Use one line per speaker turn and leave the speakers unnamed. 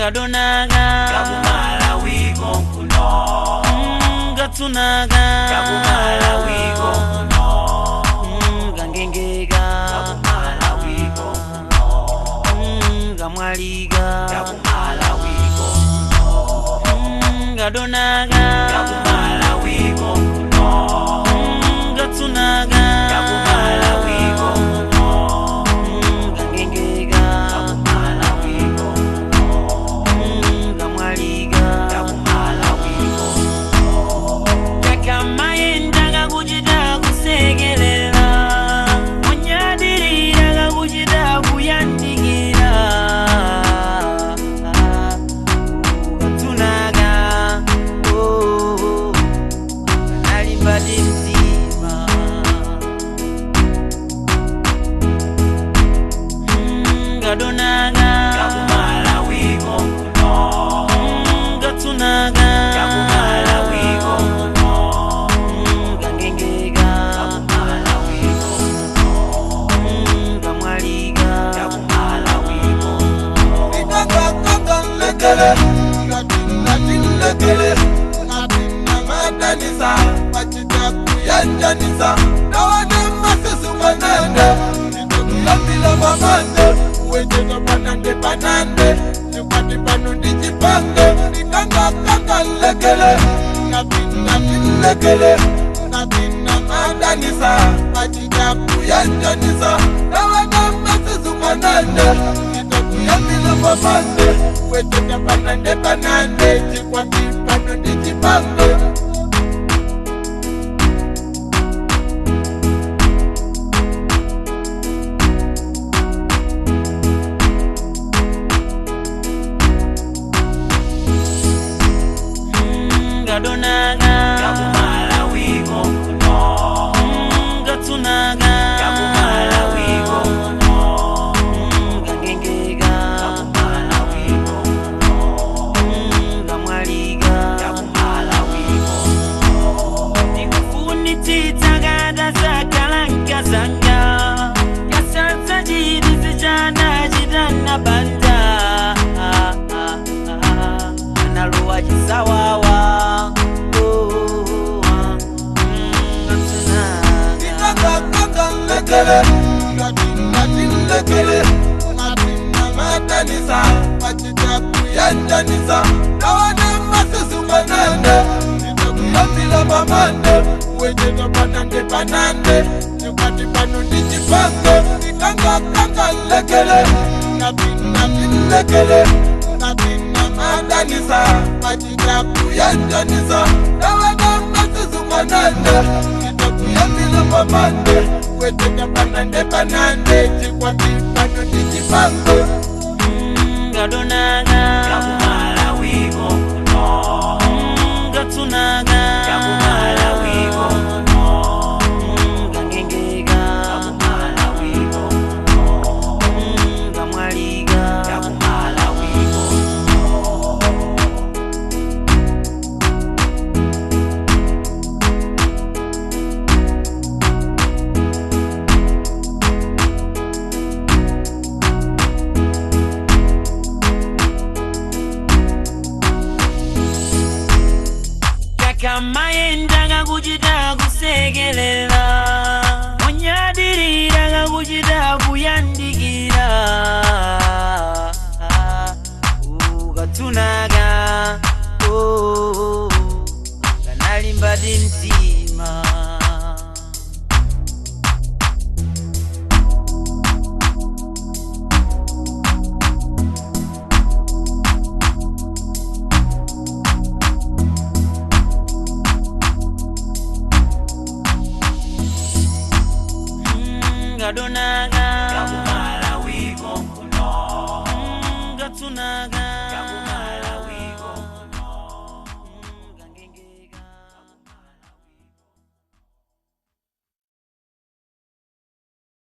Gadonaga
Yakumalawi konkuno.
Gatsunaga
Yakumalawi konkuno.
Gangengega
Yakumalawi konkuno.
Gamwaliga
Yakumalawi konkuno.
Gadonaga
Yakumalawi konkuno.
Gatsunaga
Yakumalawi konkuno.
Gangengega
Yakumalawi konkuno.
Gamwaliga
Yakumalawi konkuno.
Kakamayenda kakuchita kusekelela, munyadirira kakuchita kuyandikira. Ukatsunaga, oh, kanalimbadi mtima. Gadonaga
Yakumalawi konkuno.
Gatsunaga
Yakumalawi konkuno.
Gangengega
Yakumalawi konkuno.
Gamwaliga
Yakumalawi konkuno.
Lekele, ngatingatilekele, ngatinamadanisa, bachita kuyanjanisa, nawane masisumanande, nditokuyambila mamande, uweteta panande panande, chikwati pano ndichipange, ndikangakanga lekele, ngatingatilekele, ngatinamadanisa, bachita kuyanjanisa, nawane masisumanande, nditokuyambila mamande, uweteta panande panande, chikwati pano ndichipange.
Gadonaga
Yakumalawi konkuno.
Gatsunaga
Yakumalawi konkuno.
Gangengega
Yakumalawi konkuno.
Gamwaliga
Yakumalawi konkuno.
Ndikufunitsitsa katasakalanka kasanza chitisi chana chitana banda analowa chisawawa. Oh, Gatsunaga
Lekele, ngatingatilekele, ngatinamadanisa, bachita kuyanjanisa, nawane masisumanande, nditokuyambila mamande, uweteta panande panande, chikwati pano ndichipange, ndikangakanga lekele, ngatingatilekele, ngatinamadanisa, bachita kuyanjanisa, nawane masisumanande, nditokuyambila mamande, weteta panande panande, chikwati pano ndichipange.
Gadonaga
Yakumalawi konkuno.
Gatsunaga
Yakumalawi konkuno.
Gangengega
Yakumalawi konkuno.
Gamwaliga
Yakumalawi konkuno.
Kakamayenda kakuchita kusekelela, munyadirira kakuchita kuyandikira. Ukatsunaga, oh, kanalimbadi mtima. Gadonaga
Yakumalawi konkuno.
Gatsunaga.